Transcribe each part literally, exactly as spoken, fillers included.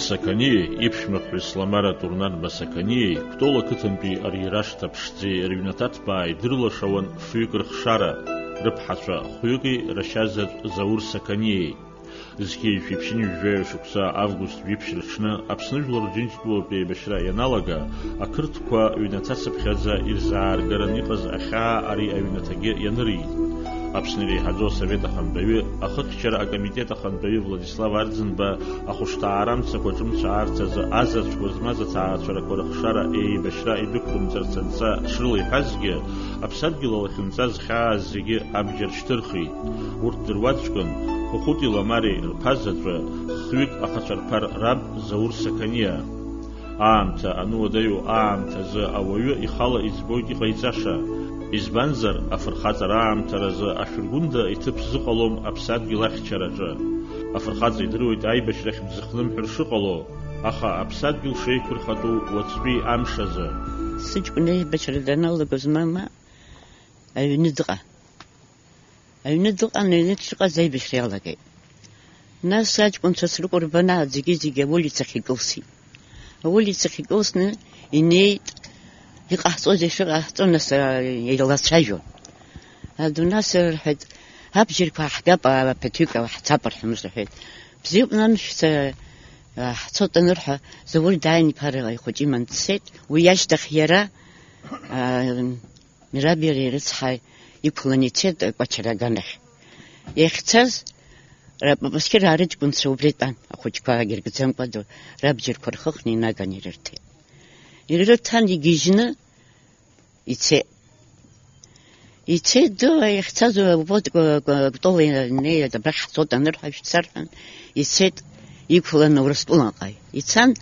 Сақаниеи иԥшәмаԥҳәыс Ламара Турнанба Сақаниеи Кәтол ақыҭантәи арирашҭа ԥшӡеи рыҩнаҭа ҭбааи дрылашауан фҩык рыхшара, рыԥҳацәа хәҩыки рашьазаҵә Заур Сақаниеи. Зқьи жәшәи ԥшьынҩажәи жәаҩа шықәса август жәиԥшь рыҽны Аԥсны Жәлар Рџьынџьтәылатә еибашьра ианалага, ақырҭқәа ҩнаҭа цыԥхьаӡа ирзааргаран иҟаз ахьаа ари аҩнаҭагьы ианырит. Аԥсны иреиҳаӡоу асовет ахантәаҩы, ахыччара акомитет ахантәаҩы Владислав Арӡынба ахәышҭаара амцақәа ҿымцәаарц азы азаҵәқәа змаз аҭаацәарақәа рыхшара еибашьра идәықәырымҵарц адҵа шрылеиҳәазгьы, аԥсадгьыл алахьынҵа зхьааз зегьы абџьар шьҭырхит. Урҭ дыруаӡәкын Хәыхәыти Ламареи рԥа заҵәы, хҩык ахацәа рԥар раб Заур Сақаниа. Аамҭа ануадаҩу аамҭазы ауаҩы ихала иӡбоит иҟаиҵаша. Избанзар, афырхаҵара аамҭаразы ашәыргәында иҭыԥ зыҟалом аԥсадгьыл ахьчараҿы. Афырхаҵа идыруеит аибашьрахь дзыхнымҳәыр шыҟало, аха аԥсадгьыл шеиқәырхатәу уаҵәтәи амш азы. Сыҷкәын аибашьра даналагоз мама аҩны дыҟан. Аҩны дыҟан, аҩны дшыҟаз аибашьра иалагеит. Нас аҷкәынцәа срыкәырбаны зегьы-зегьы аулицахь икылсит. Аулицахь икылсны инеит, иҟаҳҵозеи шыҟаҳҵо, нас, а, еилацәажәон. Адунас рҳәеит, абџьарқәа ҳгап, а, ԥыҭҩык ҳцап рҳәомызт рҳәеит. Бзиоуп, нан, шәца, а, ҳцоит анырҳәа, Заур дааин иԥара ихәыҷы иман дцеит. Уи ашьҭахь иара, а, Мираб иареи рыцҳа иқәланы ицеит Кәачара аганахь. Иахьцаз, рапапасқьыр аарыҷкәынцәа убри тәан, ахәыҷқәа агьыргӡамкәа ду, рабџьарқәа рхыхны инаганы ирырҭеит. Ирырҭан игьежьны ицеит. Ицеит ду, иахьцаз, вот, Кәтол инеиуеит, абрахь ҳцоит анырҳәа, шәцар ҳәан, ицеит, иқәланы Урыстәылаҟа. Ицан,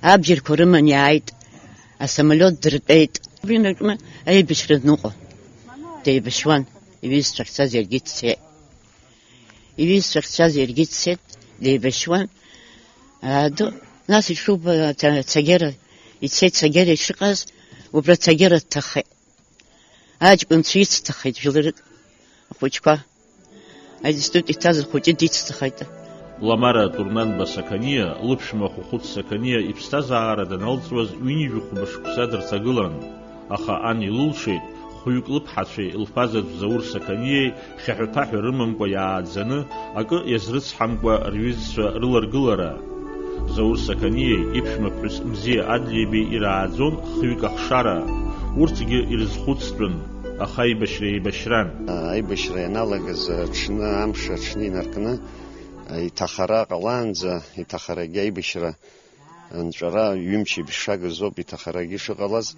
абџьарқәа рыман иааит, асамолиот дыртәеит. Уи инаркны аибашьра дныҟәон. Деибашьуан, иҩызцәа ахьцаз иаргьы дцеит. Иҩызцәа ахьцаз иаргьы дцеит, деибашьуан. Аду, нас ишубо, ца-, Цагера, ицеит Цагера ишыҟаз, убра Цагера дҭахеит. Аҷкәынцәа ицҭахеит жәларык, ахәыҷқәа. Аинститут иҭаз ахәыҷы дицҭахеит. Ламара Турнанба Сақаниа, лыԥшәма Хәыхәыт Сақаниа иԥсҭазаара даналҵуаз ҩынҩажәи хәба шықәса дырҭагылан, аха ан илылшеит, хәҩык лыԥҳацәеи лԥазаҵә Заур Сақаниеи хьаҳәа-ԥаҳәа рымамкәа иааӡаны, акы иазрыцҳамкәа рҩызцәа рыларгылара. Заур Сақаниеи иԥшәмаԥҳәыс Мзиа Адлеибеи ирааӡон хҩык ахшара, урҭгьы ирызхәыцтәын, аха аибашьра еибашьран. Аибашьра ианалагаз аҽны, амш аҽны инаркны, иҭахара ҟалаанӡа, иҭахарагьы аибашьра анҵәара ҩымчеиԥш шагыз ауп иҭахарагьы шыҟалаз.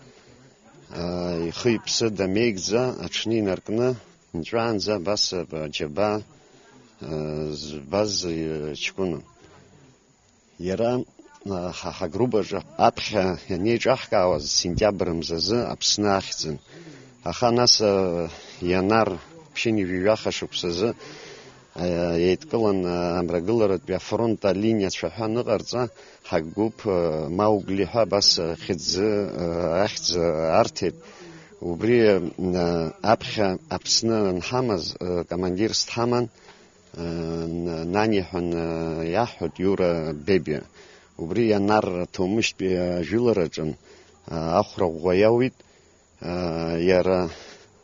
Ихы-иԥсы дамеигӡа аҽны инаркны, нҵәаанӡа абас аџьабаа збаз ҷкәынын. Иара, ҳа ҳагруппаҿы аԥхьа ианеиҿаҳкаауаз, сентиабр мзазы Аԥсны ахьӡын. Аха нас, ианар ԥшьынҩажәи жәаха шықәсазы, еидкылан, амрагыларатәи афронт алиниа цәаҳәа аныҟарҵа, ҳагәыԥ, Маугли ҳәа абас хьӡы, ахьӡ арҭеит. Убри, аԥхьа Аԥсны анҳамаз, командирс дҳаман, Нани ҳәа иаҳҳәоит, Иура Бебиа. Убри Ианар Ҭоумышьтәи ажәылараҿын, ахәра ӷәӷәа иауит. Иара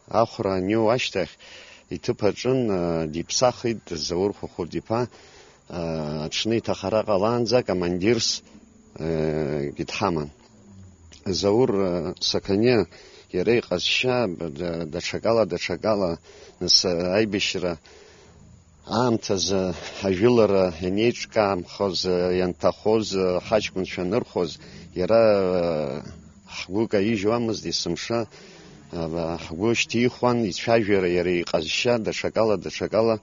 ахәра аниоу ашьҭахь, иҭыԥ аҿын, диԥсахит Заур Хәыхәыт-иԥа, аҽны иҭахара ҟалаанӡа командирс, гьы дҳаман. Заур, Сақаниа, иара иҟазшьа, даҽакала, даҽакала, нас, аибашьра аамҭазы ажәылара ианеиҿкаамхоз, ианҭахоз, ҳаҷкәынцәа анырхоз, иара ҳгәы каижьуамызт есымша, ҳгәы шьҭихуан ицәажәара, иара иҟазшьа даҽакала, даҽакала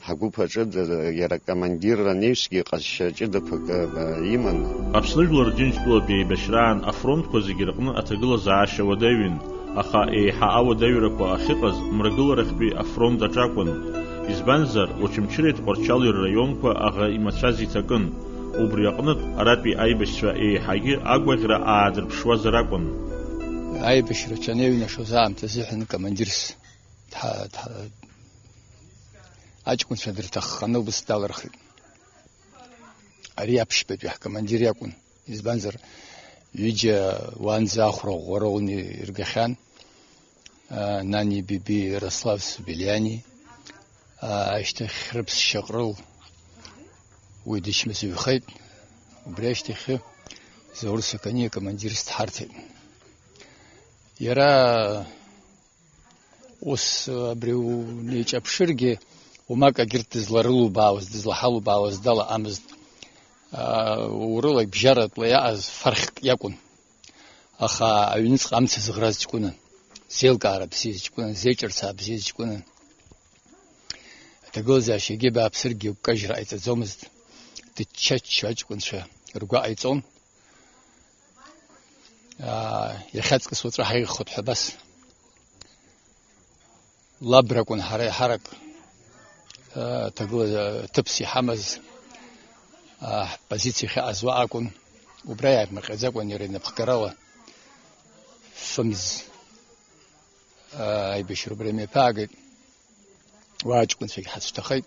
ҳгәыԥ аҿы д-, иара командирра анаҩсгьы иҟазшьа ҷыдақәак, а, иман. Аԥсны Жәлар Џьынџьтәылатәи еибашьраан афронтқәа зегьы рҟны аҭагылазаашьа уадаҩын, аха еиҳа ауадаҩрақәа ахьыҟаз мрагыларахьтәи афронт аҿакәын. Избанзар, Очамчыреи Тҟәарчали рраионқәа аӷа имацәаз иҭакын. Убри аҟнытә, аратәи аибашьцәа еиҳагьы агәаӷьра аадырԥшуазар акәын. Аибашьрацәа анеиҩнашоз аамҭазыҳәан командирс дҳа-, дҳа-, аҷкәынцәа дырҭахханы убас далырхит. Ари аԥшьбатәи ҳкомандир иакәын. Избанзар, ҩыџьа уаанӡа ахәра ӷәӷәа роуны иргахьан, а, Нани Биби, Ярослав Субелиани, а, ашьҭахь Хьрыԥс Шьаҟрыл, уи дычмазаҩхеит, убри ашьҭахьы Заур Сақаниа командирс дҳарҭеит. Иара ус абри унеиҿаԥшыргьы, уамак агьырҭ дызларылубаауаз, дызлаҳалубаауаз далаҟамызт. Аа, урыла бжьаратәла иаҟаз фархьк иакәын. Аха аҩныҵҟа амца зыӷраз ҷкәынан, зеилкаара бзиаз ҷкәынан, зеиҿырцаа бзиаз ҷкәынан. Аҭагылазаашьагьы бааԥсыргьы гәкажьра ҟаиҵаӡомызт. Дычча-ччо аҷкәынцәа ргәы ҟаиҵон. Аа, иахьаҵкыс уаҵәы ҳаиӷьхоит ҳәа абас. Лаб ракәын ҳара еиҳарак, аа, ҭагыла-, ҭыԥс иҳамаз, аа, ҳпозициа ахьаҟаз уа акәын. Убра иааимырҟьаӡакәан иара инапхгарала фымз, аа, аибашьра убра имҩаԥаагеит. Уа аҷкәынцәагь ҳацәҭахеит,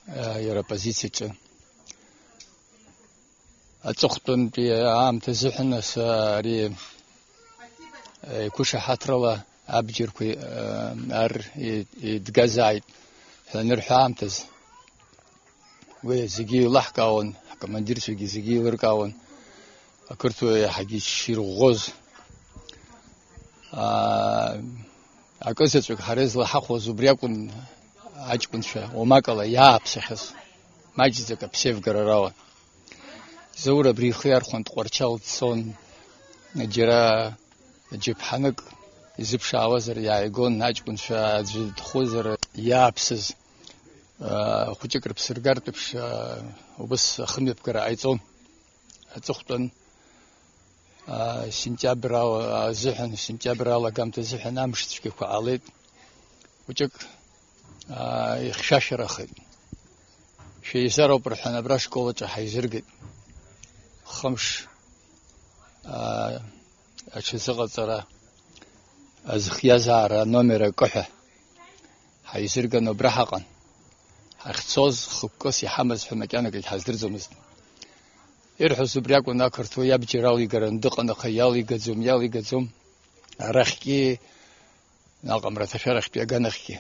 аа, иара апозициаҿы. Аҵыхәтәантәи аамҭазыҳәан ас ари, э, еиқәышаҳаҭрала абџьарқәа, э, ар и-, еидгазааит ҳәа анырҳәа аамҭазы, уи зегьы еилаҳкаауан, ҳкомандирцәагьы зегьы еилыркаауан, ақырҭуа иаҳагьы иширӷәӷәоз. Аа, акызаҵәык ҳара излаҳахәоз убри акәын, аҷкәынцәа уамакала иааԥсахьаз, маҷӡак аԥсеивгарарала. Заур абри ихы иархәон, Тҟәарчал дцон, џьара џьаԥҳанык изыԥшаауазар иааигон, аҷкәынцәа аӡәы дхәызар иааԥсыз, аа, хәыҷык рыԥсыргартә еиԥш, аа, убыс ахымҩаԥгара ҟаиҵон. Аҵыхәтәан, аа, сентиабр ала-, азыҳәан, сентиабр алагамҭа азыҳәан амш цәгьақәа ҟалеит. Хәыҷык, аа, ихьшәашәарахеит. Шәеизароуп рҳәан, абра ашкол аҿы ҳаизыргеит. Хымш, аа, аҽазыҟаҵара, азхиазаара аномер акы ҳәа. Ҳаизырган, убра ҳаҟан. Ҳахьцоз хықәкыс иҳамаз ҳәа макьанагьы ҳаздырӡомызт. Ирҳәоз убри акәын, ақырҭуа иабџьар алигарын дыҟан, аха иалигаӡом, иалигаӡом. Арахьгьы, наҟ амраҭашәарахьтәи аганахьгьы.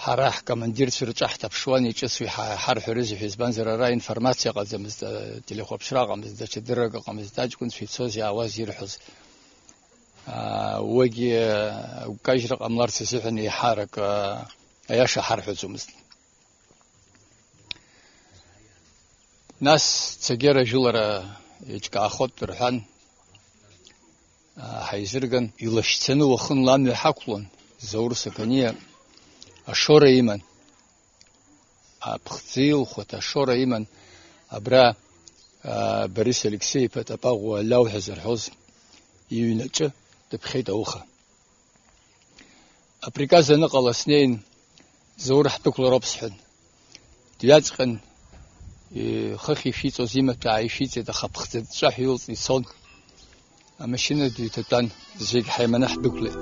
Ҳара ҳкомандирцәа рҿаҳҭаԥшуан, иҿыцу иҳа-, ҳарҳәарызеи ҳәа, избанзар, ара информациа ыҟаӡамызт, ателехәаԥшра ыҟамызт, даҽа дыррак ыҟамызт, аҷкәынцәа ицоз иаауаз ирҳәоз. Аа, уигьы агәкажьра ҟамларц азыҳәан еиҳарак, аа, аиаша ҳарҳәаӡомызт. Нас Цагера ажәылара еиҿкаахоит рҳәан, аа, ҳаизырган, илашьцаны уахынла амҩа ҳақәлон, Заур Сақаниа ашора иман. Аԥхӡы илхәыҭ ашора иман, абра, аа, Борис Алексеи-иԥа Тапаӷәуа Аляу ҳәа зырҳәоз иҩнаҿы дыԥхьеит ауха. Априказ аныҟала снеин, Заур ҳдәықәлароуп сҳәан. Дҩаҵҟьан, ихыхь ишәиҵоз имаҭәа ааишәиҵеит, аха ԥхӡы ҵәҵәаҳәа илҵны ицон. Амашьына ду иҭатәан, зегь ҳаиманы ҳдәықәлеит.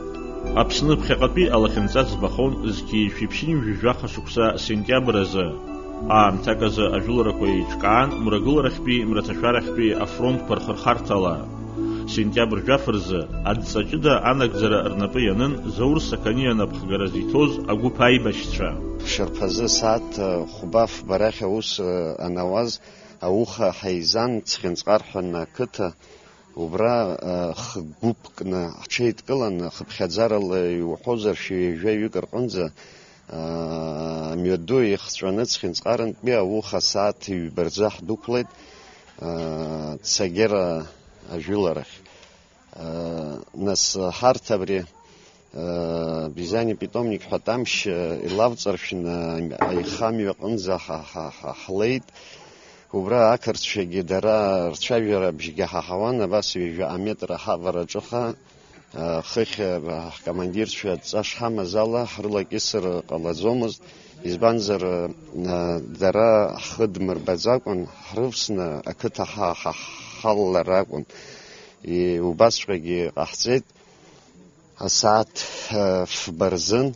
Аԥсны ԥхьаҟатәи алахьынҵа ӡбахон зқьи жәшәи ԥшьынҩажәи жәаха шықәса сентиабр азы. Аамҭак азы ажәыларақәа еиҿкаан, мрагыларахьтәи, мраҭашәарахьтәи афронтқәа рхырхарҭала. Сентиабр жәаф рзы адҵа ҷыда анагӡара рнапы ианын Заур Сақаниа напхгара зиҭоз агәыԥ аибашьцәа. Шарԥазы сааҭ хәба-фба рахь аус анауаз, ауха ҳаизан Цхинҵҟар ҳәа ақыҭа. Убра, э, хгәыԥкны ҳҽеидкылан, хыԥхьаӡарала иуҳәозар, шәи ҩажәаҩык рҟынӡа, э, амҩаду ихҵәаны Цхинҵҟарантәи ауха асааҭ ҩба рзы ҳдәықәлеит, э, Цагера ажәыларахь. Э, нас ҳарҭ абри Бизани питомник ҳәа Тамшь илавҵаршәны аихамҩа аҟынӡа ҳа, ҳа, ҳа, ҳлеит. Убра ақырҭцәагьы дара рцәажәара абжьгьы ҳаҳауан, абас ҩажәа аметра ҳавараҿыха, хыхь ҳкомандирцәа адҵа шҳамаз ала ҳрылакьысыр ҟалаӡомызт, избанзар, дара ҳхы дмырбаӡакәан ҳрывсны ақыҭа ҳа, ҳа, ҳалалар акәын. И-, убасҵәҟьагьы ҟаҳҵеит. Асааҭ, э, фба рзын,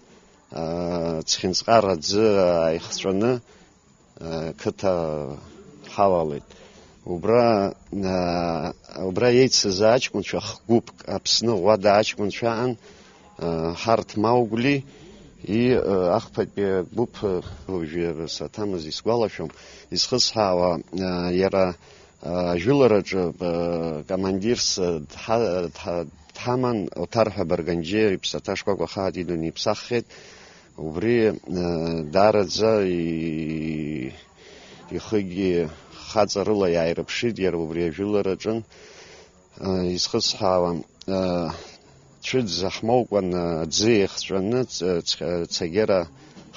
Цхинҵҟар аӡы ааихҵәаны, қыҭа ҳалалеит. Убра, убра еицыз аҷкәынцәа хгәыԥк Аԥсны ӷәада аҷкәынцәа аан, ҳарҭ Маугли и, ахԥатәи гәыԥ, уажәы саҭамыз исгәалашәом, исхысҳәаауа, иара ажәылараҿы командирс дҳа-, дҳа-, дҳаман, Оҭар ҳәа Барганџьиа иԥсаҭа шкәакәа хааит, идун иԥсаххьеит. Убри, э, даараӡа и-, ихыгьы хаҵарыла иааирыԥшит, иара убри ажәылараҿын. Э, изхысҳәаауан, э, цәыӡ ҳмоукәан, э, аӡы еихҵәаны ц-, ц-, цагьара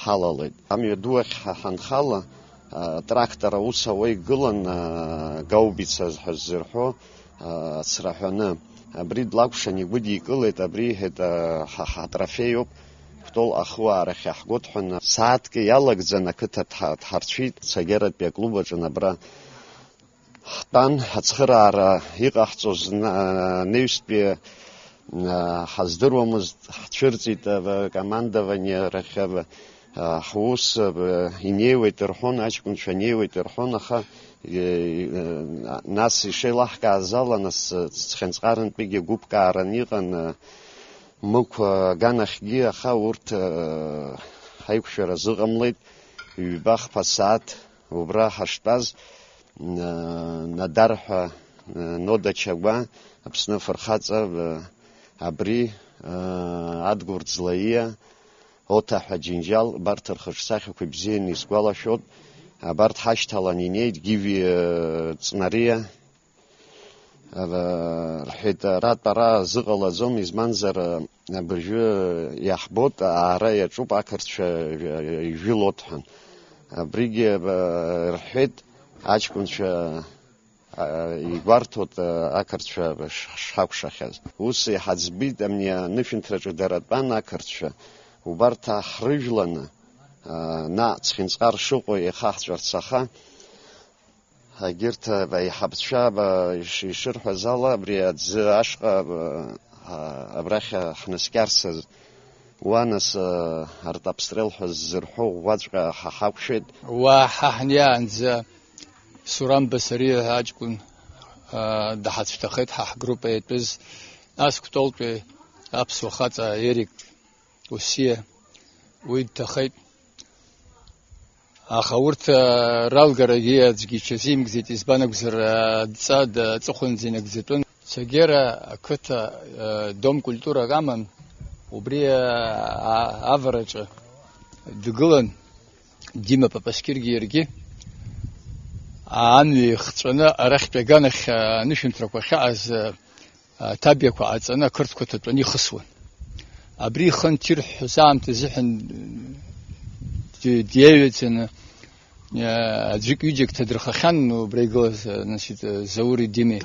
ҳалалеит. Амҩаду ахь ҳа-, ҳанхала, э, трактор аус ауа игылан, э, гаубица ҳәа ззырҳәо, ацраҳәаны. Абри длакәшан игәыдикылеит, абри, иҳәеит, ҳа ҳатрофеиуп, Кәтол ахыуаарахь иаҳгоит ҳәа, сааҭк иалагӡан ақыҭа дҳа-, дҳарцәит, Цагьаратәи аклуб аҿы абра ҳтәан, ацхыраара иҟаҳҵоз на-, неҩстәи, а, ҳаздыруамызт, ҳцәырҵит, а, командование рахь, а, ҳус, э, инеиуеит рҳәон, аҷкәынцәа неиуеит рҳәон, аха, э, э, нас ишеилаҳкааз ала, нас, э, Цхинҵҟарантәигьы гәыԥкааран иҟан, э, Мықә аганахьгьы, аха урҭ, э, ҳаиқәшәара азыҟамлеит, ҩба-хԥа сааҭ убра ҳаштәаз, э, Надар ҳәа, э, Нода Чагәа, Аԥсны афырхаҵа, э, абри, э, Адгәыр Ӡлаиа, Оҭа ҳәа Џьынџьал, абарҭ рхаҿсахьақәа ибзианы исгәалашәоит. Абарҭ ҳашьҭалан инеит Гиви, э, Ҵнариа, э, рҳәеит, ара атәара зыҟалаӡом, изманзар, э, абыржәы иаҳбоит, аара иаҿуп, ақырҭцәа, э, ижәылоит ҳәа. Абригьы, э, рҳәеит, аҷкәынцәа игәарҭоит ақырҭцәа шҳакәшахьаз. Ус иҳаӡбит, амни анышәынҭраҿы дара тәан ақырҭцәа, убарҭ ҳрыжәланы, наҟ Цхинҵҟар шыҟоу ихаҳҵәарц, аха егьырҭ аиҳабцәа ишырҳәаз ала, абри аӡы ашҟа абрахь ҳнаскьарц уа, нас, артобстрел ҳәа ззырҳәо ӷәӷәаҵәҟьа ҳа ҳақәшәеит. Уа ҳа ҳнеиаанӡа Сурам Басариа ҳәа аҷкәын, аа, даҳацәҭахеит ҳа ҳгруппа иатәыз, нас Кәтолтәи аԥсуа хаҵа Ерик Усиа, уи дҭахеит. Аха урҭ, аа, ралгарагьы аӡәгьы иҽазимкӡеит, избан акәзар, аа, адҵа д-, аҵыхәанӡа инагӡатәын. Цагьара ақыҭа, аа, дом культурак аман, убри, аа, авараҿы дгылан. Дима Папаскиргьы иаргьы амҩа ихҵәаны арахьтә аганахь анышәынҭрақәа ахьаҟаз аҭабиақәа ҟаҵаны ақырҭқәа ҭатәаны ихысуан. Абри ихы анҭирҳәҳәоз аамҭазыҳәан ди-, диаҩаӡаны, аӡәык-ҩыџьак ҭадырхахьан убра игылаз, значит, Заури Дими.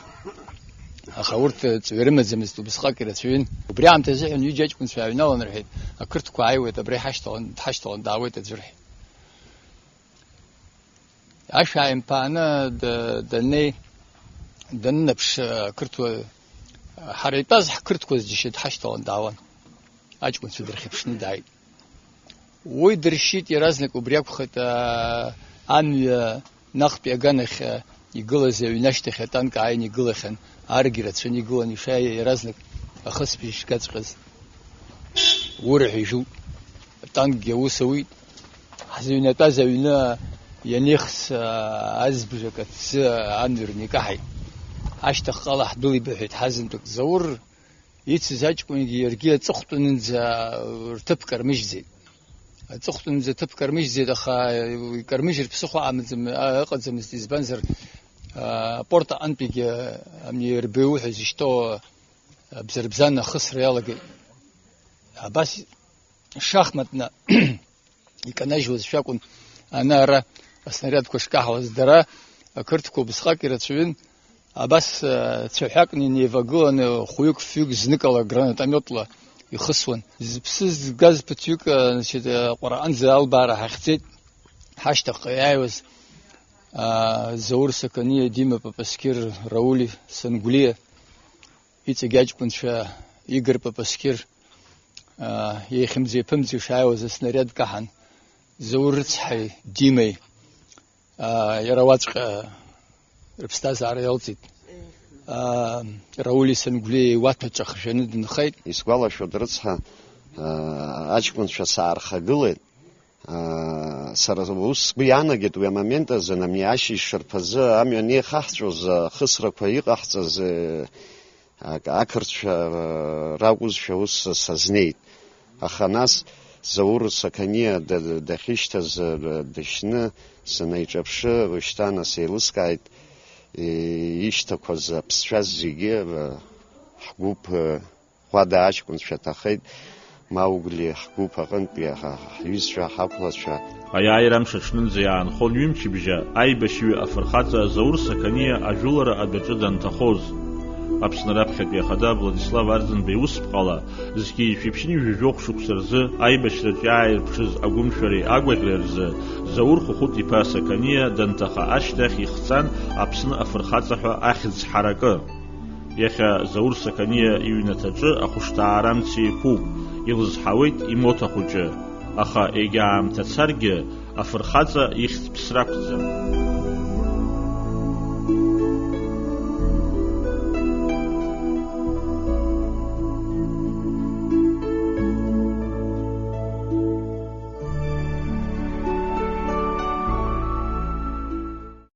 Аха урҭ ҵҩа рымаӡамызт, убысҟак ирацәаҩын. Убри аамҭазыҳәан ҩыџьа аҷкәынцәа ааҩналан рҳәеит, ақырҭқәа ааиуеит, абра иҳашьҭалан, дҳашьҭалан даауеит аӡәы рҳәеит. Ашә ааимԥааны д-, даннеи, данынаԥш, ақырҭуа, ҳара итәаз ҳқырҭқәа зџьашьа дҳашьҭалан даауан. Аҷкәынцәа дырхьыԥшны дааит. Уи дыршьит иаразнак, убри акәхеит, аа, амҩа наҟтәи аганахь, аа, игылаз аҩны ашьҭахь атанк ааины игылахьан, аргь рацәаны игылан, иша-, иаразнак ахысбжь шгаҵәҟьаз. Урҳәа ижәылт, атанкгьы аус ауит. Ҳзыҩнатәаз аҩны ианихс, аа, азбжак аҭӡы амҩа рникаҳаит. Ашьҭахьҟала ҳдәылибаҳәеит ҳазынтәык. Заур ицыз аҷкәынгьы иаргьы аҵыхәтәанынӡа рҭыԥ кармыжьӡеит. Аҵыхәтәанынӡа ҭыԥ кармыжьӡеит, аха икармыжьыр ԥсыхәа амаӡам-, а-, ыҟаӡамызт, избанзар, а, апорт аҟынтәигьы, ами, РБУ ҳәа изышьҭоу, а, бзарбзан ахысра иалагеит. Абас шахматны иканажьуазшәа акәын ана-ара аснариадқәа шкаҳауаз. Дара, ақырҭқәа убысҟак ирацәаҩын, абас, э, цәаҳәакны инеивагыланы, хәҩык-фҩык зныкала гранатомиотла ихысуан. Зыԥсы згаз ԥыҭҩык, э, значит, э, Ҟәараҟанӡа албаара ҳахьӡеит, ҳашьҭахьҟа иааиуаз, а, Заур Сақаниа, Дима Папаскир, Раули Сангәлиа, иҵегь аҷкәынцәа, Игор Папаскир, Еихьымӡа-еиԥымӡа ишааиуаз аснариад каҳан, Заур рыцҳаи Димеи, иара уаҵәҟьа рыԥсҭазаара иалҵит. Рауль Исангәлиа иуаҭәаҿ ахжәаны дынхеит. Исгәалашәоит, рыцҳа, аҷкәынцәа саархагылеит. Сара ус сгәы иаанагеит уи амомент азы, амни ашьыжь шарԥазы амҩан еихаҳҵәоз ахысрақәа иҟаҳҵаз, Ак-, ақырҭцәа, э, ракәызшәа ус сазнеит. Аха нас Заур Сақаниа д-, дахьышьҭаз, э, дышьны санеиҿаԥшы, уажәшьҭа нас еилыскааит, э, ишьҭақәаз аԥсцәа зегьы, э, ҳгәыԥ, э, ӷәада аҷкәынцәа ҭахеит. Маугли ҳгәыԥ аҟынтәи ҳа-, ҳҩызцәа, ҳақәлацәа. Аиааира амш аҽнынӡа иаанхон ҩымчыбжьа аибашьҩы афырхаҵа Заур Сақаниа ажәылара адәаҿы данҭахоз. Аԥсны раԥхьатәи ахада Владислав Арӡынба иусԥҟала, зқьи жәшәи ԥшьынҩажәи жәохә шықәса рзы аибашьраҿ иааирԥшыз агәымшәареи агәаӷьреи рзы Заур Хәыхәыт-иԥа Сақаниа данҭаха ашьҭахь ихҵан Аԥсны афырхаҵа ҳәа ахьӡ ҳаракы. Иахьа Заур Сақаниа иҩнаҭаҿы ахәышҭаара амца еиқәуп, илызҳауеит имоҭа хәыҷы, аха егьа аамҭа царгьы, афырхаҵа ихьӡ ԥсра ақәӡам.